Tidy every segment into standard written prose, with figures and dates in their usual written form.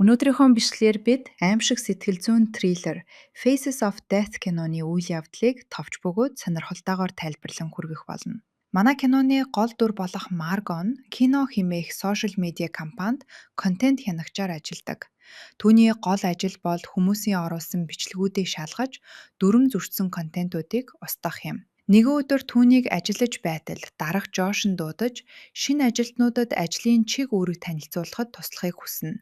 Өнөөдрийнхөө бичлэгээр бид аймшиг сэтгэл зүйн триллер Faces of Death киноны үйл явдлыг товч бөгөөд сонирхолтойгоор тайлбарлан хүргэх болно. Манай киноны гол дүр болох Марго нь Kino хэмээх social media компанид контент хянагчаар ажилладаг. Түүний гол ажил бол хүмүүсийн оруулсан бичлэгүүдийг шалгаж, дүрэм зөрчсөн контентуудыг устгах юм. Нэгэн өдөр түүнийг ажиллаж байтал дарга Жош нь дуудаж, шинэ ажилтнуудад ажлын чиг үүрэг танилцуулахад туслахыг хүснэ.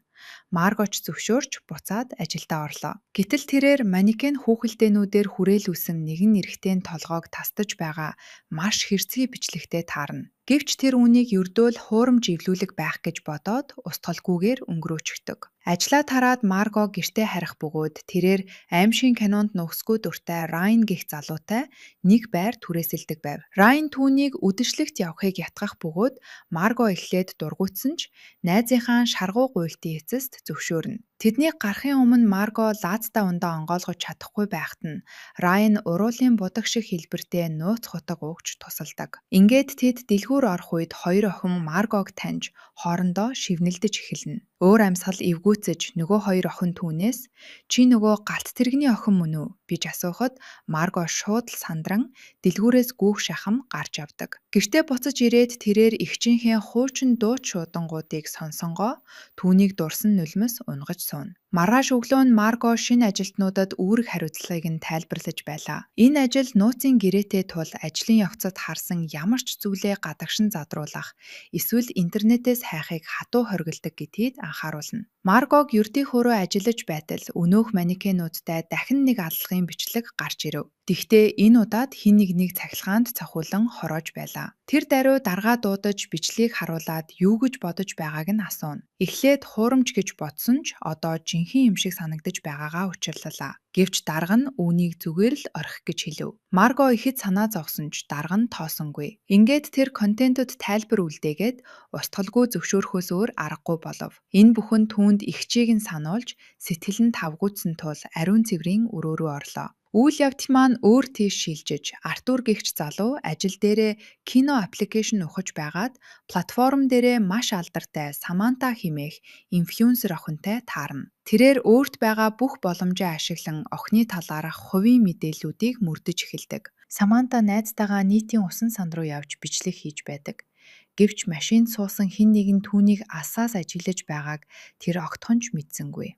Марго ч зөвшөөрч буцаад ажилдаа орлоо. Гэтэл тэрээр манекен хүүхэлдээнүүдээр хүрээлүүлсэн нэгэн эрэгтэйн толгойг тасдаж байгаа маш хэрцгий бичлэгтэй таарна. Гэвч тэр үүнийг ердөө л хуурамч эвлүүлэг байх гэж бодоод устгалгүйгээр өнгөрөөчихдөг. Ажлаа тараад Марго гэртээ харих бөгөөд тэрээр аймшгийн кинонд нөхсгүй дуртай Райн гэх залуутай нэг байр түрээсэлдэг байв. Райн түүнийг үдэшлэгт явахыг ятгах бөгөөд Марго эхлээд дургүйцсэн ч найзынхаа шаргуу гуйлтын эцэст зөвшөөрнө. Тэднийг гарахын өмнө Марго лаазтай ундаа онгойлгож чадахгүй байхад нь Райн уруулын будаг шиг хэлбэртэй нууц хутга өгч тусалдаг. Ингээд тэд дэлгүүр орох үед хоёр охин Маргог таньж хоорондоо шивнэлдэж эхэлнэ. Өөр амьсгал эвгүйцэж нөгөө хоёр охин түүнээс "Чи нөгөө галт тэрэгний охин мөн үү?" гэж асуухад Марго шууд л сандран дэлгүүрээс гүүх шахам гарч явдаг. Гэртээ буцаж ирээд тэрээр эгчийнхээ хуучин дууч шуудангуудыг сонсонгоо түүнийг дурсан нулимс унгаж сууна. Маргааш өглөө нь Марго шинэ ажилтнуудад үүрэг хариуцлагыг нь тайлбарлаж байлаа. Энэ ажил нууцын гэрээтэй тул ажлын явцад харсан ямар ч зүйлээ гадагшин задруулах эсвэл интернетээс хайхыг хатуу хориглодог гэдгийг анхааруулна. Маргог ердийнхөөрөө ажиллаж байтал өнөөх манекенуудтай дахин нэг аллагын бичлэг гарч ирэв. Тэгэхдээ энэ удаад хэн нэгнийг цахилгаанд цохиулан хороож байлаа. Тэр даруй даргаа дуудаж бичлэгийг харуулад юу гэж бодож байгааг нь асууна. Эхлээд хуурамч гэж бодсон ч одоо жинхэнэ юм шиг санагдаж байгаагаа учирлалаа. Гэвч дарга нь үүнийг зүгээр л орхих гэж хэлэв. Марго ихэд санаа зовсон ч дарга нь тоосонгүй. Ингээд тэр контентод тайлбар үлдээгээд устгалгүй зөвшөөрөхөөс өөр аргагүй болов. Энэ бүхэн түүнд эгчийг нь сануулж сэтгэл нь тавгүйцсэн тул ариун цэврийн өрөө рүү орлоо. Үйл явдал маань өөр тийш шилжиж, Артур гэгч залуу ажил дээрээ Kino application ухаж байгаад платформ дээрээ маш алдартай Саманта хэмээх инфлюенсер охинтой таарна. Тэрээр өөрт байгаа бүх боломжоо ашиглан охины талаарх хувийн мэдээллүүдийг мөрдөж эхэлдэг. Саманта найзтайгаа нийтийн усан сан руу явж бичлэг хийж байдаг. Гэвч машинд суусан хэн нэгэн түүнийг алсаас ажиглаж байгааг тэр огтхон ч мэдсэнгүй.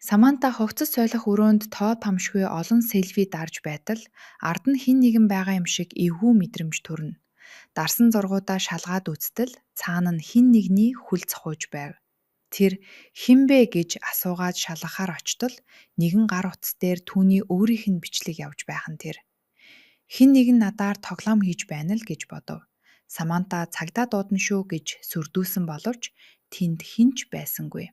Саманта хувцас солих өрөөнд тоо томшгүй олон селфи дарж байтал ард нь хэн нэгэн байгаа юм шиг эвгүй мэдрэмж төрнө. Дарсан зургуудаа шалгаад үзтэл цаана нь хэн нэгний хөл цохиуж байв. Тэр хэн бэ гэж асуугаад шалгахаар очтол нэгэн гар утас дээр түүний өөрийнх нь бичлэг явж байх нь тэр. Хэн нэгэн надаар тоглоом хийж байна л гэж бодов. Саманта цагдаа дуудана шүү гэж сүрдүүлсэн боловч тэнд хэн ч байсангүй.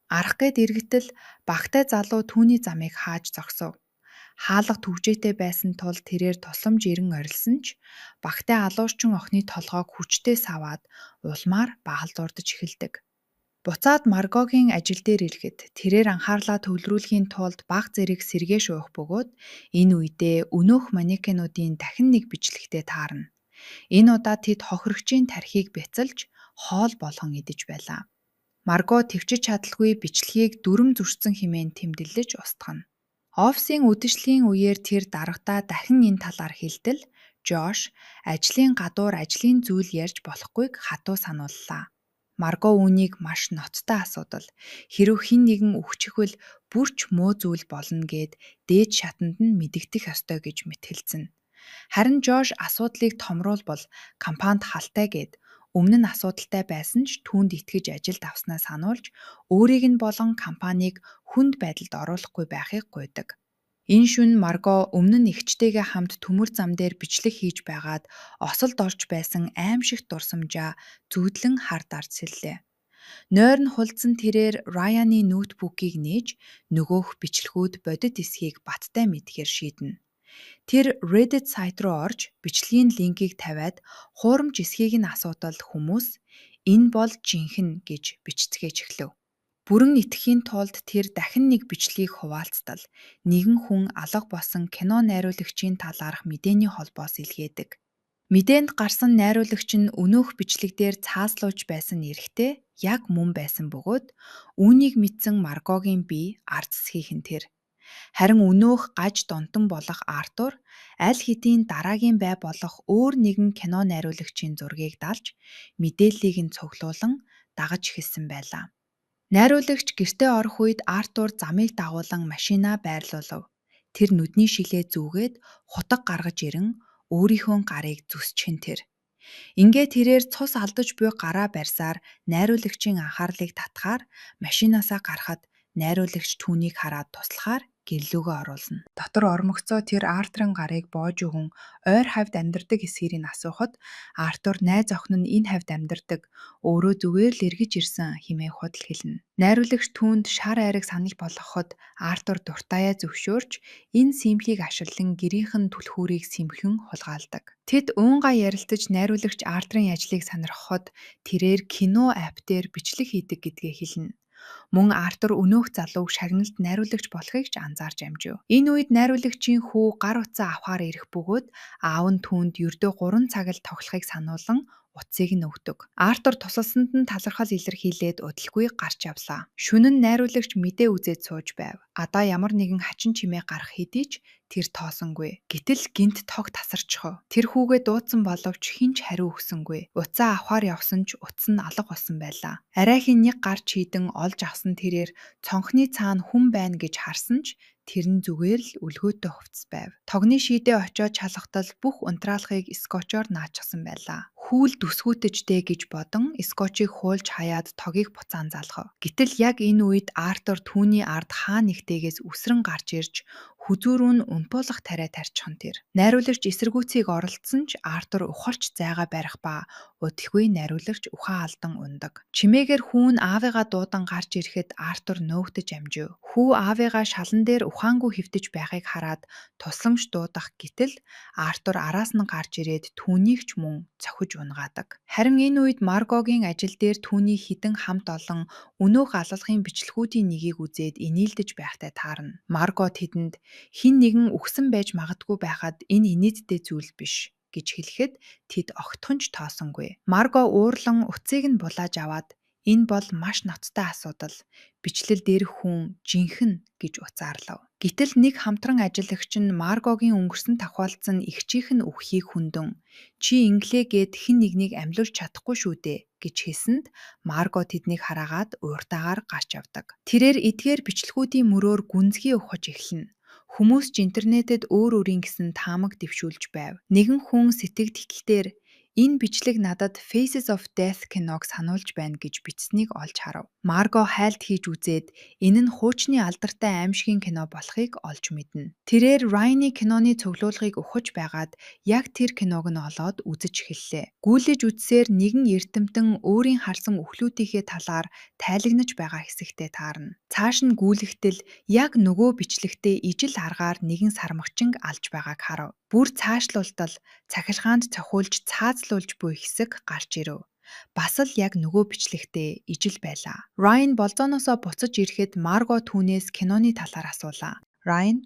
Арах гээд эргэтэл багтай залуу түүний замыг хааж зогсов. Хаалга түгжээтэй байсан тул тэрээр тусламж ирэн орилсон ч багтай алуурчин охины толгойг хүчтэй саваад улмаар баалдуурдаж эхэлдэг. Буцаад Маргогийн ажил дээр ирэхэд тэрээр анхаарлаа төвлөрүүлэхийн тулд бага зэрэг сэргээш уух бөгөөд энэ үедээ өнөөх манекенуудын дахин нэг бичлэгтэй таарна. Энэ удаа тэд хохирогчийн тархийг бяцалж хоол болгон идэж байлаа. Марго тэвчиж чадалгүй бичлэгийг дүрэм зөрчсөн хэмээн тэмдэглэж устгана. Офисын үдэшлэгийн үеэр тэр даргадаа дахин энэ талаар хэлтэл Жош ажлын гадуур ажлын зүйл ярьж болохгүйг хатуу санууллаа. Марго үүнийг маш ноцтой асуудал. Хэрэв хэн нэгэн үхчихвэл бүр ч муу зүйл болно гээд дээд шатанд нь мэдэгдэх ёстой гэж мэтгэлцэнэ. Харин Жош асуудлыг томруулбал компанид халтай гээд өмнө нь асуудалтай байсан ч түүнд итгэж ажилд авснаа сануулж өөрийг нь болон компанийг хүнд байдалд оруулахгүй байхыг гуйдаг. Энэ шөнө Марго өмнө нь эгчтэйгээ хамт төмөр зам дээр бичлэг хийж байгаад осолд орж байсан аймшигт дурсамжаа зүүдлэн хар дарж сэллээ. Нойр нь хулдсан тэрээр Райаны ноутбукийг нээж нөгөөх бичлэгүүд бодит эсхийг баттай мэдэхээр шийднэ. Тэр Reddit сайт руу орж бичлэгийн линкийг тавиад хуурамч эсхийг нь асуудал хүмүүс энэ бол жинхэнэ гэж бичцгээж эхлэв. Бүрэн итгэхийн тулд тэр дахин нэг бичлэгийг хуваалцтал нэгэн хүн алга болсон кино найруулагчийн талаарх мэдээний холбоос илгээдэг. Мэдээнд гарсан найруулагч нь өнөөх бичлэг дээр цаазлуулж байсан эрэгтэй яг мөн байсан бөгөөд үүнийг мэдсэн Маргогийн бие ар зэсгийнх нь тэр. Харин өнөөх гаж донтон болох Артур аль хэдийн дараагийн бай болох өөр нэгэн кино найруулагчийн зургийг далж мэдээллийг нь цуглуулан дагаж эхэлсэн байлаа. Найруулагч гэртээ орох үед Артур замыг дагуулан машинаа байрлуулав. Тэр нүдний шилээ зүүгээд хутга гаргаж ирэн өөрийнхөө гарыг зүсчих нь тэр. Ингээд тэрээр цус алдаж буй гараа барьсаар найруулагчийн анхаарлыг татахаар машинаасаа гарахад найруулагч түүнийг хараад туслахаар гэрлүүгээ оруулна. Дотор ормогцоо тэр Артурын гарыг боож өгөн ойр хавьд амьдардаг эсхийг нь асуухад Артур найз охин нь энэ хавьд амьдардаг, өөрөө зүгээр л эргэж ирсэн хэмээн худал хэлнэ. Найруулагч түүнд шар айраг санал болгоход Артур дуртайя зөвшөөрч энэ симхийг ашиглан гэрийнх нь түлхүүрийг сэмхэн хулгайлдаг. Тэд уунгаа ярилцаж найруулагч Артурын ажлыг сонирхоход тэрээр кино апп дээр бичлэг хийдэг гэдгээ хэлнэ. Мөн Артур өнөөх залууг шагналд найруулагч болохыг ч анзаарч амжив. Энэ үед найруулагчийн хүү гар утсаа авахаар ирэх бөгөөд аав нь түүнд ердөө 3 цаг л тоглохыг сануулан утсыг нь өгдөг. Артур тусалсанд нь талархал илэрхийлээд удалгүй гарч явлаа. Шөнө нь найруулагч мэдээ үзээд сууж байв. Одоо ямар нэгэн хачин чимээ гарах хэдий ч тэр тоосонгүй. Гэтэл гинт тог тасарчихов. Тэр хүүгээ дуудсан боловч хэн ч хариу өгсөнгүй. Утсаа авахаар явсан ч утас нь алга болсон байлаа. Арайхийн нэг гар чийдэн олж авсан тэрээр цонхны цаана хүн байна гэж харсан ч тэр нь зүгээр л өлгөөтэй хувцас байв. Тогны шийдээ очиод шалгахтал бүх унтраалгыг скотчоор наачихсан байлаа. Хүүл дүсгүүтэжтэй гэж бодон скотчийг хуулж хаяад тогийг буцаан залгав. Гэтэл яг энэ үед Артур түүний ард хаа нэгтэйгээс үсрэн гарч ирж хүзүү рүү нь унтуулах тариа тарчихсан тэр. Найруулагч эсэргүүцийг оролдсон ч Артур ухарч зайгаа барих ба удалгүй найруулагч ухаан алдан ундаг. Чимээгээр хүүн аавыгаа дуудан гарч ирэхэд Артур нөөгдөж амжив. Хүү аавыгаа шалан дээр ухаангүй хэвтэж байхыг хараад тусламж дуудах гэтэл Артур араас нь гарч ирээд түүнийг ч мөн цохиж унгаадаг. Харин энэ үед Маргогийн ажил дээр түүний хідэн хамт олон өнөөх алалгын бичлэгүүдийн нэгийг үзээд инээлдэж байхтай таарна. Марго тэдэнд хэн нэгэн үхсэн байж магадгүй байхад энэ инээдтэй зүйл биш гэж хэлэхэд тэд огтхон ч тоосонгүй. Марго уурлан утсыг нь булааж аваад энэ бол маш ноцтой асуудал. Бичлэл дээрх хүн жинхэнэ гэж уцаарлав. Гэтэл нэг хамтран ажиллагч нь Маргогийн өнгөрсөн тохиолдсон эгчийнх нь үххийг хүндэн чи инглээ гээд хэн нэгнийг амьлуулж чадахгүй шүү дээ гэж хэлсэнд Марго тэднийг хараагаад ууртаагаар гарч явдаг. Тэрээр эдгээр бичлэгүүдийн мөрөөр гүнзгий ухаж эхэлнэ. Хүмүүс ч интернетэд өөр өөрийн гэсэн таамаг дэвшүүлж байв. Нэгэн хүн сэтгэл дээр энэ бичлэг надад Faces of Death киног сануулж байна гэж бичсэнийг олж харав. Марго хайлт хийж үзээд энэ нь хуучны алдартай аймшгийн кино болохыг олж мэднэ. Тэрээр Райны киноны цуглуулгыг ухаж байгаад яг тэр киног нь олоод үзэж эхэллээ. Гүйлэж үзсээр нэгэн эрдэмтэн өөрийн харсан үхлүүдийнхээ талаар тайлагнаж байгаа хэсэгтээ таарна. Цааш нь гүйлгэтэл яг нөгөө бичлэгтээ ижил аргаар нэгэн сармагчин алж байгааг харав. Бүр цаашлуултал цахилгаанд цохиулж цаазлуулж буй хэсэг гарч ирэв. Бас л яг нөгөө бичлэгтээ ижил байлаа. Райан болзооноосоо буцаж ирэхэд Марго түүнээс киноны талаар асуулаа. Райан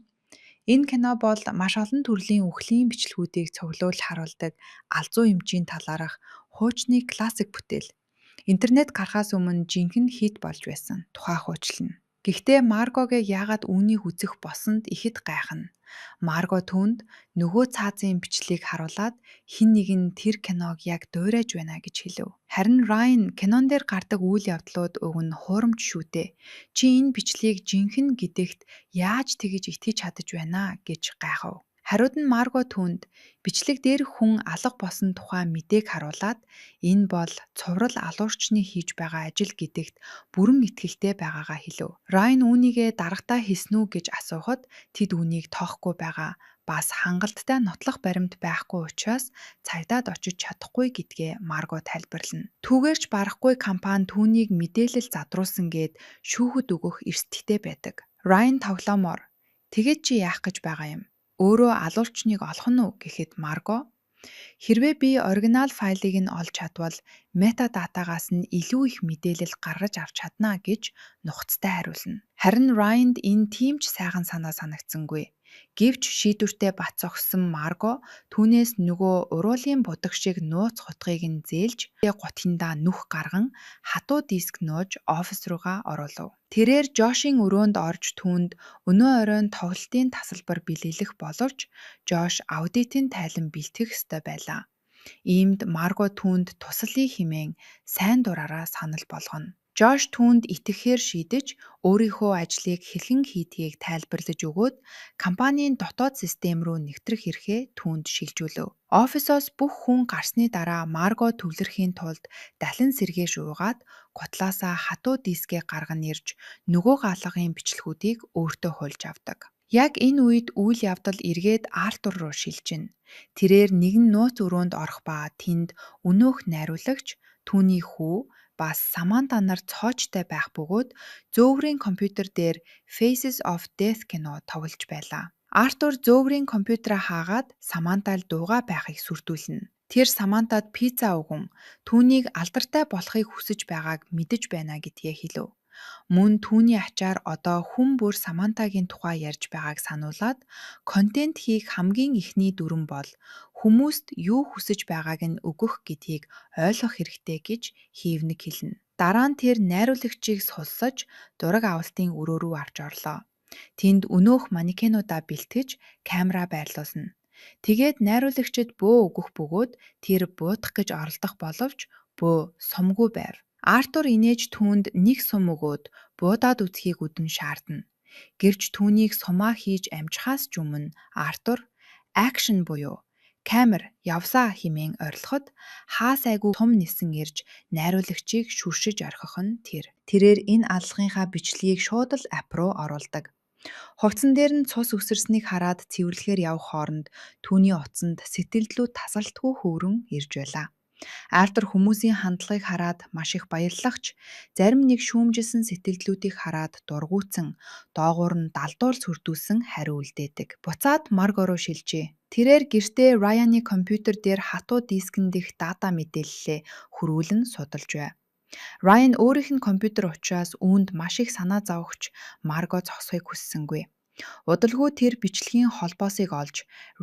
энэ кино бол маш олон төрлийн үхлийн бичлэгүүдийг цуглуулж харуулдаг алзуу эмчийн талаарх хуучны классик бүтээл. Интернет гарахаас өмнө жинхэнэ хит болж байсан. Тухай хуучлана. Гэхдээ Маргогээ яагаад үүнийг үзэх болсонд ихэд гайхна. Марго түүнд нөгөө цаазын бичлэгийг харуулад хэн нэг нь тэр киног яг дуурайж байна гэж хэлэв. Харин Райан кинон дээр гардаг үйл явдлууд уг нь хуурамч шүү дээ. Чи энэ бичлэгийг жинхэнэ гэдэгт яаж тэгэж итгэж чадаж байна гэж гайхав. Хариуд нь Марго түүнд бичлэг дээрх хүн алга болсон тухай мэдээг харуулад энэ бол цуврал алуурчны хийж байгаа ажил гэдэгт бүрэн итгэлтэй байгаагаа хэлэв. Райан үүнийгээ дарагтаа хийсэн үү гэж асуухад тэд үүнийг тоохгүй байгаа. Бас хангалттай нотлох баримт байхгүй учраас цагдаад очиж чадахгүй гэдгээ Марго тайлбарлана. Түүгээрч барахгүй компани түүнийг мэдээлэл задруулсан гээд шүүхэд өгөх эрсдэлтэй байдаг. Райан тоглоомоор тэгээд чи яах гэж байгаа юм? Өөрөө алуурчныг олох нь уу гэхэд Марго хэрвээ би оригинал файлыг нь олж чадвал метадатагаас нь илүү их мэдээлэл гаргаж авч чадна гэж нухацтай хариулна. Харин Райанд энэ тийм ч сайхан санаа санагдсангүй. Гэвч шийдвэртээ бат зогссон Марго түүнээс нөгөө уруулын будаг шиг нууц хутгийг нь зээлж гутхиндаа нүх гарган хатуу диск нууж офис руугаа оруулав. Тэрээр Жошийн өрөөнд орж түүнд өнөө оройн тоглолтын тасалбар бэлэглэх боловч Жош аудитын тайлан бэлтгэх ёстой байлаа. Иймд Марго түүнд туслая хэмээн сайн дураараа санал болгоно. Жош түүнд итгэхээр шийдэж, өөрийнхөө ажлыг хэрхэн хийдгийг тайлбарлаж өгөөд компанийн дотоод систем рүү нэвтрэх эрхээ түүнд шилжүүлэв. Офисоос бүх хүн гарсны дараа Марго төвлөрөхийн тулд далин сэргээш уугаад гутлаасаа хатуу дискээ гарган ирж нөгөө гаалгын бичлэгүүдийг өөртөө хуулж авдаг. Яг энэ үед үйл явдал эргээд Артур руу шилжинэ. Тэрээр нэгэн нууц өрөөнд орох ба тэнд өнөөх найруулагч, түүний хүү бас Саманта нар цоочтой байх бөгөөд зөөврийн компьютер дээр Faces of Death кино тоглож байлаа. Артур зөөврийн компьютераа хаагаад Самантад дуугаа байхыг сүрдүүлнэ. Тэр Самантад пицца өгөн түүнийг алдартай болохыг хүсэж байгааг мэдэж байна гэдгээ хэлэв. Мөн түүний ачаар одоо хүн бүр Самантагийн тухай ярьж байгааг сануулад контент хийх хамгийн эхний дүрэм бол хүмүүст юу хүсэж байгааг нь өгөх гэдгийг ойлгох хэрэгтэй гэж хийвник хэлнэ. Дараа нь тэр найруулагчийг сулсаж зураг авалтын өрөө рүү авч орлоо. Тэнд өнөөх манекенуудаа бэлтгэж камера байрлуулна. Тэгээд найруулагчид бөө өгөх бөгөөд тэр буудах гэж оролдох боловч бөө сумгүй байв. Артур инээж түүнд нэг сум өгөөд буудаад үзэхийг үдэн шаардна. Гэвч түүнийг сумаа хийж амжихаас ч өмнө Артур action буюу камер явсаа хэмээн орилоход хаа сайгүй тум нисэн ирж найруулагчийг шүршиж орхих нь тэр. Тэрээр энэ аллагынхаа бичлэгийг шууд л app руу оруулдаг. Хувцсан дээр нь цус үсэрснийг хараад цэвэрлэхээр явх хооронд түүний утсанд сэтгэлдлүү тасралтгүй хөврөн ирж байлаа. Артур хүмүүсийн хандлагыг хараад маш их баярлах ч зарим нэг шүүмжилсэн сэтгэлдлүүдийг хараад дургүйцэн доогуур нь далдуул сүрдүүлсэн хариу үлдээдэг. Буцаад Марго руу шилжээ. Тэрээр гэртээ Райаны компьютер дээр хатуу дискэн дэх дата мэдээллээ хөрвүүлэн судалж байв. Райан өөрийнх нь компьютер учраас үүнд маш их санаа зовогч Марго зогсохыг хүссэнгүй. Удалгүй тэр бичлэгийн холбоосыг олж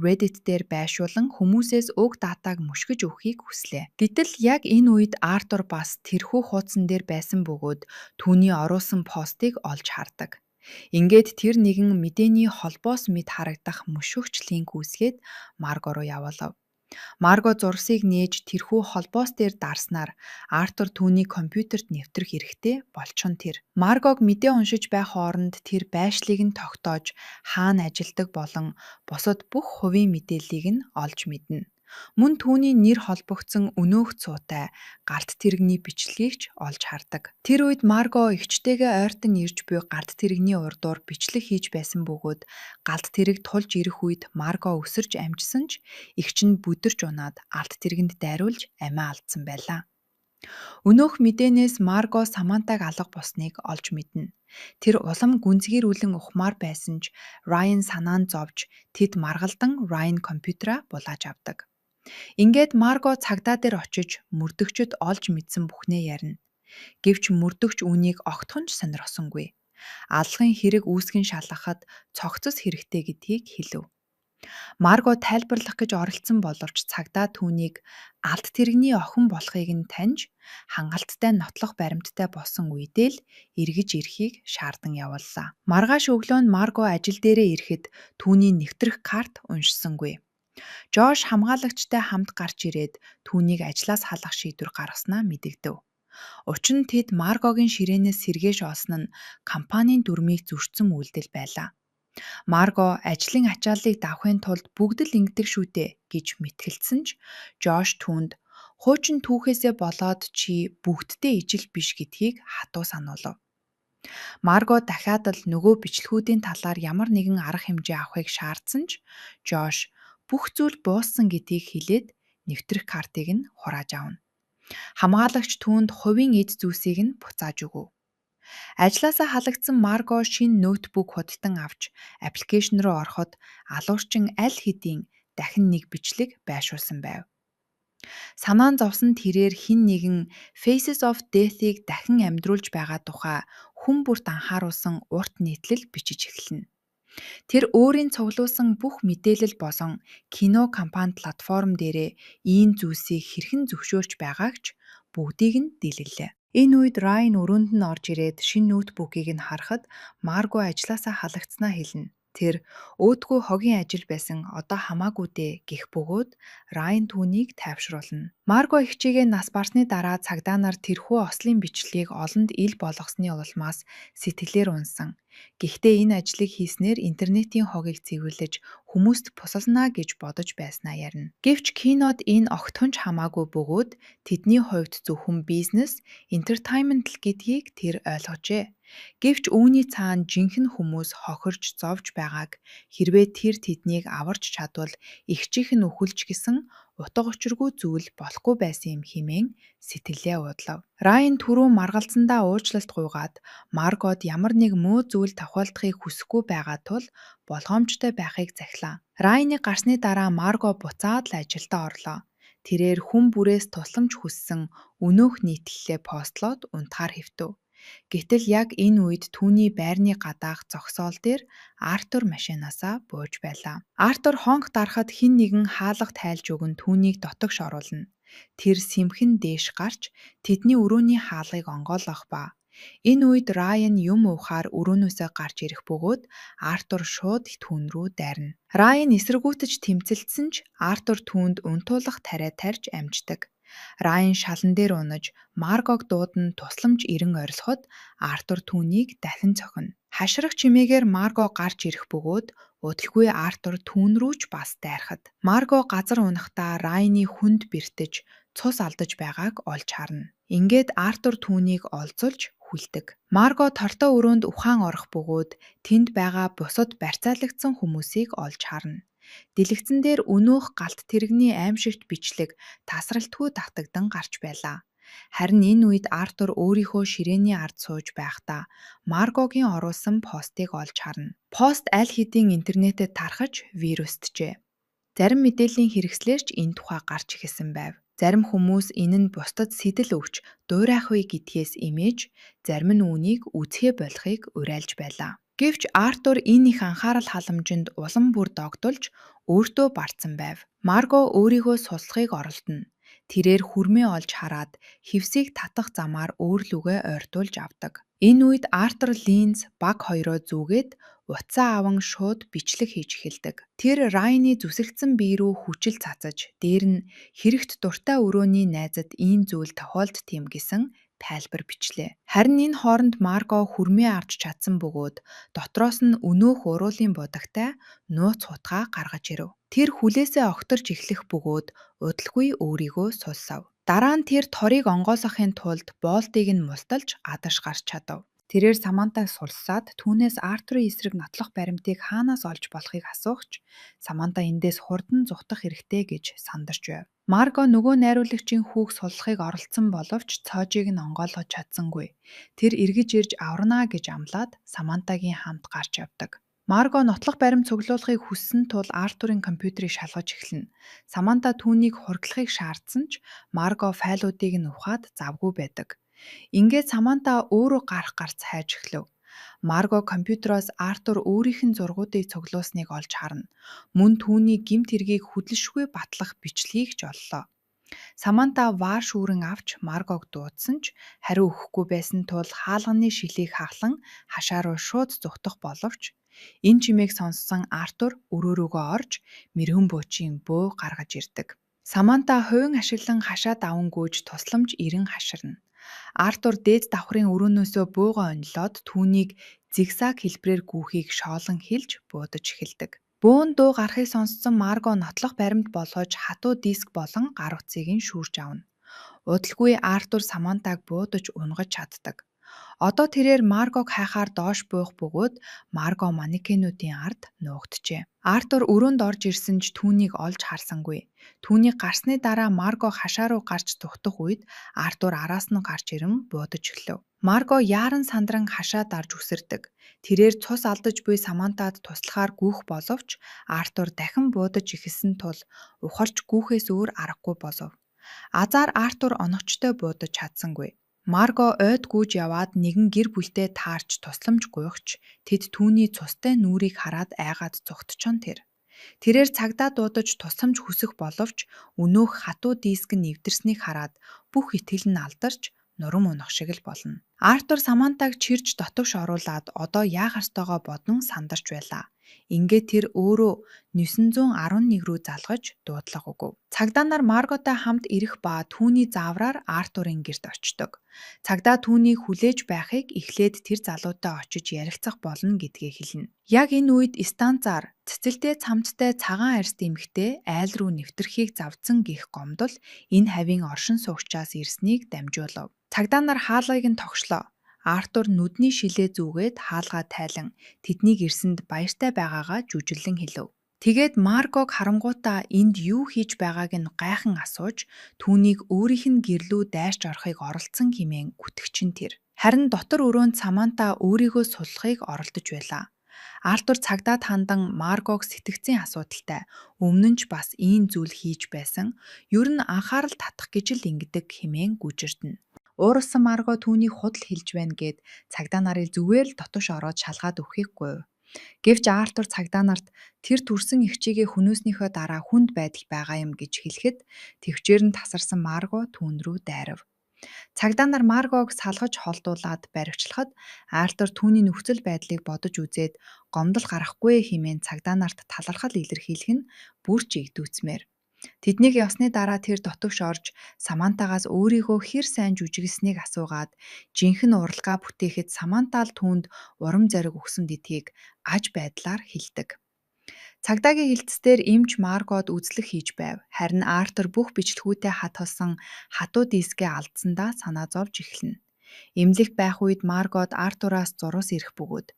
Reddit дээр байршуулан хүмүүсээс уг датаг мөшгөж өгөхийг хүслээ. Гэтэл яг энэ үед Артур бас тэрхүү хуудсан дээр байсан бөгөөд түүний оруулсан постыг олж хардаг. Ингээд тэр нэгэн мэдээний холбоос мэт харагдах мөшөгч линк үүсгээд Марго руу явуулав. Марго зурсыг нээж тэрхүү холбоос дээр дарснаар Артур түүний компьютерт нэвтрэх эрхтэй болчихно тэр. Маргог мэдээ уншиж байх хооронд тэр байшлыг нь тогтоож хаана ажилладаг болон бусад бүх хувийн мэдээллийг нь олж мэднэ. Мөн түүний нэр холбогдсон өнөөх цуутай галт тэрэгний бичлэгийг ч олж хардаг. Тэр үед Марго эгчтэйгээ ойртон ирж буй галт тэрэгний урдуур бичлэг хийж байсан бөгөөд галт тэрэг тулж ирэх үед Марго өсөрч амжсан ч эгч нь бүдэрч унаад алт тэргэнд дайруулж амиа алдсан байлаа. Өнөөх мэдээнээс Марго Самантаг алга болсныг олж мэднэ. Тэр улам гүнзгийрүүлэн ухмаар байсан ч Райан санаа нь зовж тэд маргалдан Райан компьютераа булааж авдаг. Ингээд Марго цагдаа дээр очиж мөрдөгчд олж мэдсэн бүхнээ ярина. Гэвч мөрдөгч үүнийг огтхон ч сонирхосонгүй. Аллагын хэрэг үүсгэн шалгахад цогцос хэрэгтэй гэдгийг хэлэв. Марго тайлбарлах гэж оролдсон боловч цагдаа түүнийг алт тэрэгний охин болохыг нь таньж хангалттай нотлох баримттай болсон үедээ л эргэж ирэхийг шаардан явууллаа. Маргааш өглөө нь Марго ажил дээрээ ирэхэд түүний нэвтрэх карт уншсангүй. Жош хамгаалагчтай хамт гарч ирээд түүнийг ажлаас халах шийдвэр гаргаснаа мэдэгдэв. Учир нь тэд Маргогийн ширээнээс сэргээш олсон нь компанийн дүрмийг зөрчсөн үйлдэл байлаа. Марго ажлын ачааллыг давахын тулд бүгд л ингэдэг шүү дээ гэж мэтгэлцсэн ч Жош түүнд хуучин түүхээсээ болоод чи бүгддээ ижил биш гэдгийг хатуу сануулав. Марго дахиад л нөгөө бичлэгүүдийн талаар ямар нэгэн арга хэмжээ авахыг шаардсан ч Жош бүх зүйл бууссан гэдгийг хэлээд нэвтрэх картыг нь хурааж авна. Хамгаалагч түүнд хувийн эд зүйлсийг нь буцааж өгөв. Ажлаасаа халагдсан Марго шинэ ноутбук худалдан авч application руу ороход алуурчин аль хэдийн дахин нэг бичлэг байршуулсан байв. Санаа нь зовсон тэрээр хэн нэгэн Faces of Death-ийг дахин амьдруулж байгаа тухай хүн бүрт анхааруулсан урт нийтлэл бичиж эхэлнэ. Тэр өөрийн цуглуулсан бүх мэдээлэл болон кино компани платформ дээрээ ийм зүйлсийг хэрхэн зөвшөөрч байгааг ч бүгдийг нь дийлгэлээ. Энэ үед Райн өрөөнд нь орж ирээд шинэ ноутбукийг нь харахад Марго ажлаасаа халагдсанаа хэлнэ. Тэр өөдгөө хогийн ажил байсан, одоо хамаагүй дээ гэх бөгөөд Райн түүнийг тайвшруулна. Марго эгчийгээ нас барсны дараа цагдаа нар тэрхүү ослын бичлэгийг олонд ил болгосны улмаас сэтгэлээр унсан. Гэхдээ энэ ажлыг хийснээр интернетийн хогийг цэвэрлэж хүмүүст пусалнаа гэж бодож байснаа ярина. Гэвч кинод энэ огтхон ч хамаагүй бөгөөд тэдний хувьд зөвхөн бизнес, entertainment л гэдгийг тэр ойлгожээ. Гэвч үүний цаана жинхэнэ хүмүүс хохирч зовж байгааг, хэрвээ тэр тэднийг аварч чадвал эгчийнх нь үхэлж гэсэн утга учиргүй зүйл болохгүй байсан юм хэмээн сэтгэлээ уудлав. Райн түрүүн маргалзсандаа уучлалт гуйгаад Маргод ямар нэг муу зүйл тохиолдохыг хүсэхгүй байгаа тул болгоомжтой байхыг захилаа. Райны гарсны дараа Марго буцаад л ажилдаа орлоо. Тэрээр хүн бүрээс тусламж хүссэн өнөөх нийтлэлээ постлоод унтахаар хэвтэв. Гэтэл яг энэ үед түүний байрны гадаах зогсоол дээр Артур машинаасаа бууж байлаа. Артур хонх дарахад хэн нэгэн хаалга тайлж өгөн түүнийг дотогш оруулна. Тэр сэмхэн дээш гарч тэдний өрөөний хаалгыг онгойлгох ба. Энэ үед Райан юм уухаар өрөөнөөсөө гарч ирэх бөгөөд Артур шууд л түүн рүү дайрна. Райан эсэргүүцэж тэмцэлдсэн ч Артур түүнд унтуулах тариа тарьж амждаг. Райан шалан дээр унаж Маргог дуудан тусламж ирэн орилоход Артур түүнийг дахин цохино. Хашрах чимээгээр Марго гарч ирэх бөгөөд удалгүй Артур түүн рүү ч бас дайрахад. Марго газар унахдаа Райаны хүнд бэртэж цус алдаж байгааг олж харна. Ингээд Артур түүнийг олзолж хүлдэг. Марго тортой өрөөнд ухаан орох бөгөөд тэнд байгаа бусад барьцаалагдсан хүмүүсийг олж харна. Дэлгэцэн дээр өнөөх галт тэрэгний аймшигт бичлэг тасралтгүй давтагдан гарч байлаа. Харин энэ үед Артур өөрийнхөө ширээний ард сууж байхдаа Маргогийн оруулсан постыг олж харна. Пост аль хэдийн интернетэд тархаж вирусджээ. Зарим мэдээллийн хэрэгслээр ч энэ тухай гарч эхэлсэн байв. Зарим хүмүүс энэ нь бусдад сэтэл өгч дуурайх вэ гэдгээс эмээж, зарим нь үүнийг үзэхээ болихыг уриалж байлаа. Гэвч Артур энэ их анхаарал халамжинд улам бүр догдолж өөртөө бардсан байв. Марго өөрийгөө суслахыг оролдоно. Тэрээр хүрмээ олж хараад хевсийг татах замаар өөр лүүгээ ойртуулж авдаг. Энэ үед Артур Линз баг хоёроо зүүгээд утсаа аван шууд бичлэг хийж эхэлдэг. Тэр Райны зүсэгдсэн бие рүү хүчил цацаж, дээр нь хэрэгт дуртай өрөөний найзад ийм зүйл тохиолддог юм гэсэн тайлбар бичлээ. Харин энэ хооронд Марго хүрмээ авч чадсан бөгөөд дотроос нь өнөөх уруулын будагтай нууц хутгаа гаргаж ирэв. Тэр хүлээсээ огторч эхлэх бөгөөд удалгүй өөрийгөө сулсав. Дараа нь тэр торыг онгойлгохын тулд боолтыг нь мулталж гадагш гарч чадав. Тэрээр Самантаг суллаад түүнээс Артурын эсрэг нотлох баримтыг хаанаас олж болохыг асуух ч Саманта эндээс хурдан зугтах хэрэгтэй гэж сандарч байв. Марго нөгөө найруулагчийн хүүг суллахыг оролдсон боловч цоожийг нь онгойлгож чадсангүй. Тэр эргэж ирж аварна аа гэж амлаад Самантагийн хамт гарч явдаг. Марго нотлох баримт цуглуулахыг хүссэн тул Артурын компьютерийг шалгаж эхэлнэ. Саманта түүнийг хурглахыг шаардсан ч Марго файлуудыг нь ухаад завгүй байдаг. Ингээд Саманта өөрөө гарах гарц хайж эхлэв. Марго компьютероос Артур өөрийнх нь зургуудыг цуглуулсныг олж харна. Мөн түүний гэмт хэргийг хөдөлшгүй батлах бичлэгийг ч оллоо. Саманта ваар шүүрэн авч Маргог дуудсан ч хариу өгөхгүй байсан тул хаалганы шилийг хаглан хашаа руу шууд зугтах боловч энэ чимээг сонссон Артур өрөө рүүгээ орж мэргэн буучийн бөө гаргаж ирдэг. Саманта хувин ашиглан хашаа даван гүйж тусламж ирэн хаширна. Артур дээд давхрын өрөөнөөсөө буугаа онилоод түүнийг зигзаг хэлбэрээр гүйхийг шоолон хэлж буудаж эхэлдэг. Бөөн дуу гарахыг сонссон Марго нотлох баримт болгож хатуу диск болон гар утсыг нь шүүрч авна. Удалгүй Артур Самантаг буудаж унгаж чаддаг. Одоо тэрээр Маргог хайхаар доош буух бөгөөд Марго манекенүүдийн ард нуугджээ. Артур өрөөнд орж ирсэн ч түүнийг олж харсангүй. Түүний гарсны дараа Марго хашаа руу гарч зугтах үед Артур араас нь гарч ирэн буудаж эхлэв. Марго яаран сандран хашаа дарж үсэрдэг. Тэрээр цус алдаж буй Самантад туслахаар гүйх боловч Артур дахин буудаж эхэлсэн тул ухарч гүйхээс өөр аргагүй болов. Азаар Артур оновчтой буудаж чадсангүй. Марго ойд гүйж яваад нэгэн гэр бүлтэй таарч тусламж гуйх ч тэд түүний цустай нүүрийг хараад айгаад зугтчон тэр. Тэрээр цагдаа дуудаж тусламж хүсэх боловч өнөөх хатуу диск нь нэвтэрснийг хараад бүх итгэл нь алдарч нурам унах шиг л болно. Артур Самантаг чирж дотогш оруулаад одоо яах ёстойгоо бодон сандарч байлаа. Ингээд тэр өөрөө 911 рүү залгаж дуудлага өгөв. Цагдаа нар Марготой хамт ирэх ба түүний заавраар Артурын гэрт очдог. Цагдаа түүнийг хүлээж байхыг эхлээд тэр залуутай очиж ярилцах болно гэдгээ хэлнэ. Яг энэ үед станцаар цэцэлтэй цамцтай цагаан арьст эмэгтэй айл руу нэвтрэхийг завдсан гэх гомдол энэ хавийн оршин суугчаас ирснийг дамжуулав. Цагдаа нар хаалгыг нь тогшлоо. Артур нүдний шилээ зүүгээд хаалгаа тайлан тэднийг ирсэнд баяртай байгаагаа жүжиглэн хэлэв. Тэгээд Маргог харангуутаа энд юу хийж байгааг нь гайхан асууж түүнийг өөрийнх нь гэр лүү дайрч орохыг оролдсон хэмээн гүтгэчин тэр. Харин дотор өрөөнд Саманта өөрийгөө суллахыг оролдож байлаа. Артур цагдаад хандан Маргог сэтгэцийн асуудалтай өмнө нь ч бас ийм зүйл хийж байсан. Ер нь анхаарал татах гэж л ингэдэг хэмээн гүжирдэнэ. Ууралсан Марго түүнийг худал хэлж байна гээд цагдаа нарыг зүгээр л дотоош ороод шалгаад өгөхийг гуйв. Гэвч Артур цагдаа нарт тэр төрсөн эгчийгээ хөнөөснийхөө дараа хүнд байдал байгаа юм гэж хэлэхэд тэвчээр нь тасарсан Марго түүн рүү дайрав. Цагдаа нар Маргог салгаж холдуулаад баривчлахад Артур түүний нөхцөл байдлыг бодож үзээд гомдол гарахгүй хэмээн цагдаа нарт талархал илэрхийлэх нь бүр ч эгдүүцмээр. Тэднийг явсны дараа тэр дотогш орж Самантагаас өөрийгөө хэр сайн жүжиглэснийг асуугаад жинхэнэ уралгаа бүтээхэд Саманта л түүнд урам зориг өгсөн гэдгийг аж байдлаар хэлдэг. Цагдаагийн хэлтсээр эмч Маргод үзлэг хийж байв. Харин Артур бүх бичлэгүүдээ хатгалсан хатуу дискээ алдсандаа санаа зовж эхэлнэ. Эмнэлэгт байх үед Маргод Артураас зурус ирэх бөгөөд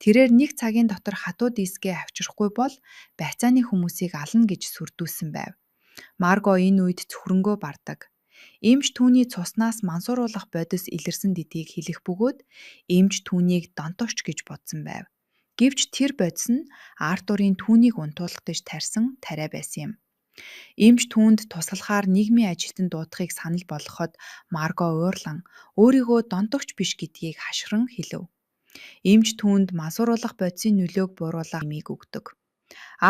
тэрээр нэг цагийн дотор хатуу дискээ авчрахгүй бол байцааны хүмүүсийг ална гэж сүрдүүлсэн байв. Марго энэ үед цөхрөнгөө бардаг. Эмч түүний цуснаас мансууруулах бодис илэрсэн гэдгийг хэлэх бөгөөд эмч түүнийг донтогч гэж бодсон байв. Гэвч тэр бодис нь Артурын түүнийг унтуулах гэж тарьсан тариа байсан юм. Эмч түүнд туслахаар нийгмийн ажилтан дуудахыг санал болгоход Марго уурлан өөрийгөө донтогч биш гэдгийг хашгиран хэлэв. Эмч түүнд мансууруулах бодисын нөлөөг бууруулах эмийг өгдөг.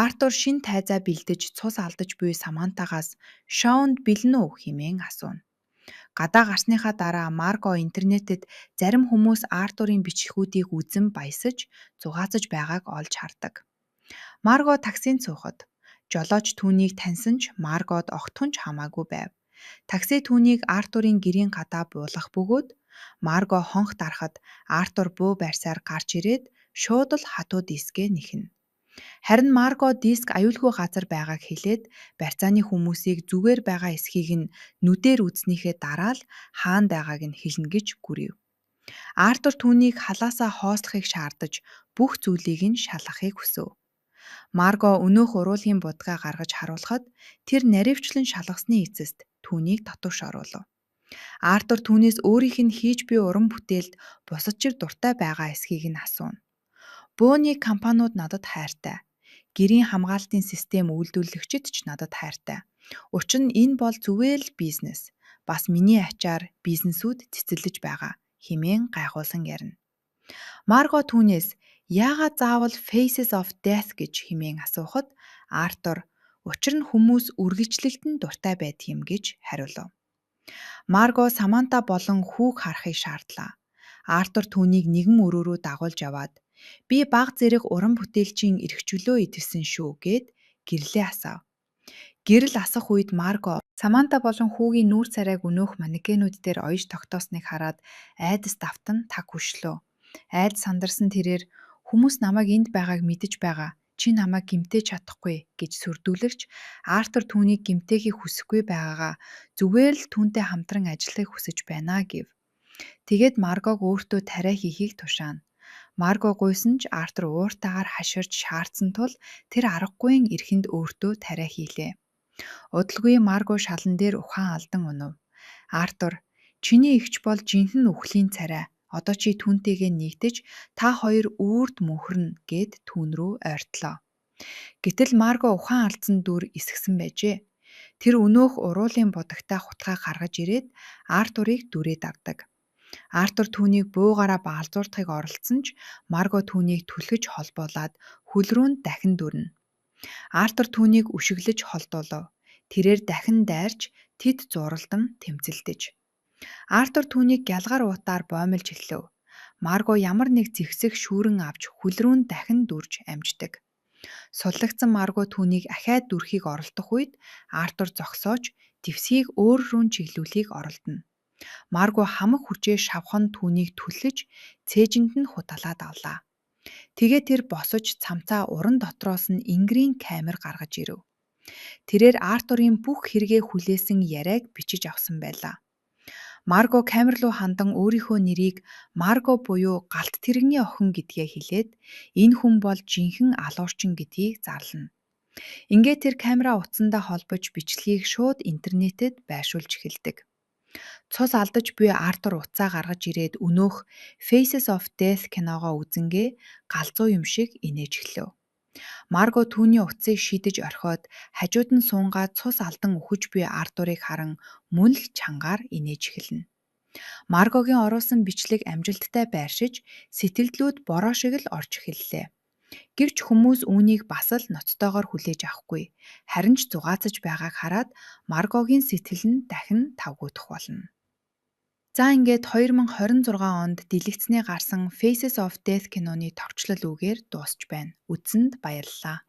Артур шинэ тайзаа бэлдэж цус алдаж буй Самантагаас шоунд бэлэн үү хэмээн асууна. Гадаа гарсныхаа дараа Марго интернетэд зарим хүмүүс Артурын бичлэгүүдийг үзэн баясаж, зугаацаж байгааг олж хардаг. Марго таксинд суухад жолооч түүнийг таньсан ч Маргод огтхон ч хамаагүй байв. Такси түүнийг Артурын гэрийн гадаа буулгах бөгөөд Марго хонх дарахад Артур буу барьсаар гарч ирээд шууд л хатуу дискээ нэхнэ. Харин Марго диск аюулгүй газар байгааг хэлээд барьцааны хүмүүсийг зүгээр байгаа эсхийг нь нүдээр үзснийхээ дараа л хаана байгааг нь хэлнэ гэж гүрэв. Артур түүнийг халаасаа хоослохыг шаардаж бүх зүйлийг нь шалгахыг хүсэв. Марго өнөөх уруулын будгаа гаргаж харуулхад тэр наривчлан шалгасны эцэст түүнийг дотогш оруулав. Артур түүнээс өөрийнх нь хийж буй уран бүтээлд бусад чиг дуртай байгаа эсхийг нь асууна. Бууны компаниуд надад хайртай. Гэрийн хамгаалтын систем үйлдвэрлэгчид ч надад хайртай. Учир нь энэ бол зүгээр л бизнес. Бас миний ачаар бизнесүүд цэцэрлэж байгаа хэмээн гайхуулан ярина. Марго түүнээс яагаад заавал Faces of Death гэж хэмээн асуухад Артур учир нь хүмүүс үргэлжлэлт нь дуртай байдаг юм гэж хариулав. Марго Саманта болон хүүг харахыг шаардлаа. Артур түүнийг нэгэн өрөө рүү дагуулж яваад би баг зэрэг уран бүтээлчийн эрх чөлөө идвэсэн шүү гээд гэрлээ асаав. Гэрэл асах үед Марго Саманта болон хүүгийн нүүр царайг өнөөх манекенүүд дээр оёж тогтоосныг хараад айдас давтан таг хөшлөө. Айд сандарсан тэрээр хүмүүс намайг энд байгааг мэдэж байгаа. Чи намайг гэмтээж чадахгүй гэж сүрдүүлэгч Артур түүнийг гэмтээхийг хүсэхгүй байгаагаа зүгээр л түүнтэй хамтран ажиллахыг хүсэж байна гэв. Тэгээд Маргог өөртөө тариа хийхийг тушаана. Марго гуйсан ч Артур ууртайгаар хаширч шаардсан тул тэр аргагүйн эрхэнд өөртөө тариа хийлээ. Удалгүй Марго шалан дээр ухаан алдан унав. Артур чиний эгч бол жинхэнэ үхлийн царай. Одоо чи түүнтэйгээ нэгдэж та хоёр үүрд мөнхөрнө гээд түүн рүү ойртлоо. Гэтэл Марго ухаан алдсан дүр эсгэсэн байжээ. Тэр өнөөх уруулын будагтай хутгаа гаргаж ирээд Артурыг дүрээд авдаг. Артур түүнийг буугаараа баалзуулахыг оролдсон ч Марго түүнийг түлхэж холбуулаад хөл рүү нь дахин дүрнэ. Артур түүнийг үшиглэж холдуулав. Тэрээр дахин дайрч тэд зуралдан тэмцэлдэж. Артур түүнийг гялгар уутаар боомлж эхлэв. Марго ямар нэг зэгсэх шүүрэн авч хөл рүү нь дахин дүрж амждаг. Суллагдсан Марго түүнийг ахиад дүрхийг оролдох үед Артур зогсоож дэвсгийг өөр рүү нь чиглүүлэхийг оролдоно. Марго хамаг хүчээ шавхан түүнийг түлхэж цээжинд нь хутгалаад авлаа. Тэгээд тэр босож цамцаа уран дотроос нь энгэрийн камер гаргаж ирэв. Тэрээр Артурын бүх хэрэгээ хүлээсэн яриаг бичиж авсан байлаа. Марго камер руу хандан өөрийнхөө нэрийг Марго буюу галт тэрэгний охин гэдгээ хэлээд энэ хүн бол жинхэнэ алуурчин гэдгийг зарлана. Ингээд тэр камераа утсандаа холбож бичлэгийг шууд интернетэд байршуулж эхэлдэг. Цус алдаж буй Артур утсаа гаргаж ирээд өнөөх Faces of Death киногоо үзэнгээ галзуу юм шиг инээж эхлэв. Марго түүний утсыг шидэж орхиод хажууд нь суунгаад цус алдан үхэж буй Артурыг харан мөн л чангаар инээж эхэлнэ. Маргогийн оруулсан бичлэг амжилттай байршиж сэтгэлдлүүд бороо шиг л орж эхэллээ. Гэвч хүмүүс үүнийг бас л ноцтойгоор хүлээж авахгүй. Харин ч зугаацаж байгааг хараад Маргогийн сэтгэл нь дахин тавгүйдэх болно. За ингээд 2026 онд дэлгэцний гарсан Faces of Death киноны товчлол үгээр дуусч байна. Үзсэнд баярлалаа.